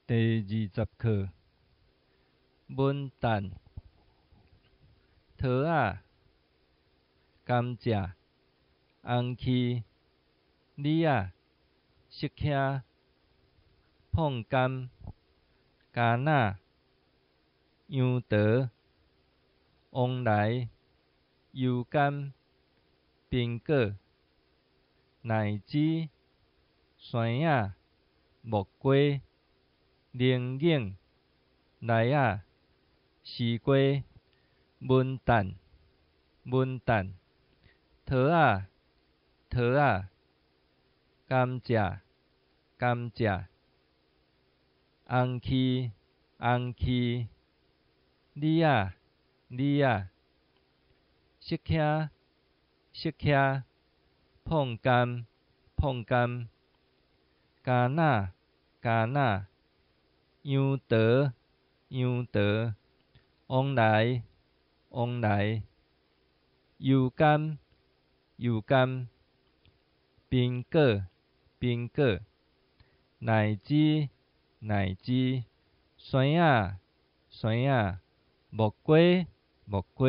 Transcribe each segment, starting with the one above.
第二十課，文旦、桃仔、甘蔗、紅柿、李仔、釋迦、椪柑、橄欖、楊桃、旺來、油柑、蘋果、奶子、山仔、木瓜、龍眼、梨仔、絲瓜、文旦、文旦、桃仔、桃仔、甘蔗、甘蔗、紅柿、紅柿、李仔、李仔、釋迦、釋迦、椪柑、椪柑、橄欖、橄欖、楊桃、楊桃、旺來、旺來、油柑、油柑、蘋果、蘋果、奶子、奶子、山仔、山仔、木瓜、木瓜、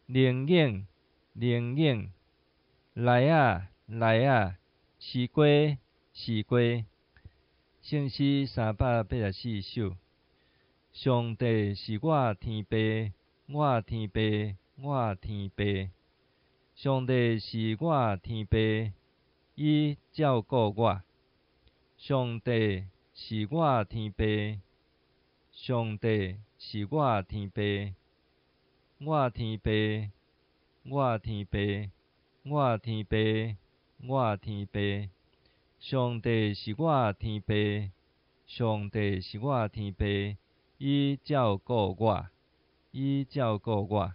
龍眼、龍眼、梨仔、梨仔、絲瓜、絲瓜。聖詩384首。上帝是我天父，我天父，我天父。上帝是我天父，伊照顧我。上帝是我天父，上帝是我天父，我天父，我天父，我天父，我天父。上帝是我天父，上帝是我天父，伊照顧我，伊照顧我。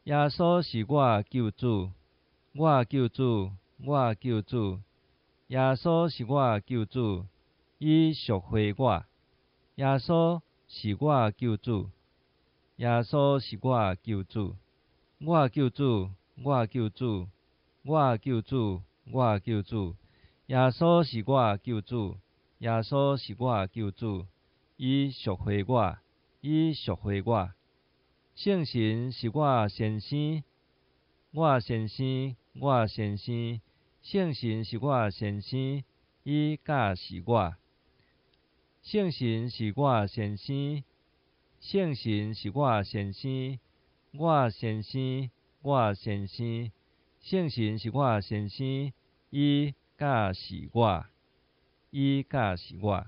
耶穌是我救主，我救主，我救主。耶穌是我救主，伊贖回我。耶穌是我救主，耶穌是我救主，我救主，我救主，我救主，我救主。耶穌是我救主，耶穌是我救主，伊贖回我，伊贖回我。聖神是我先生，我先生，我先生。聖神是我先生，伊教示我。聖神是我先生，聖神是我先生，我先生，我先生。聖神是我先生，伊教示我，伊教示我。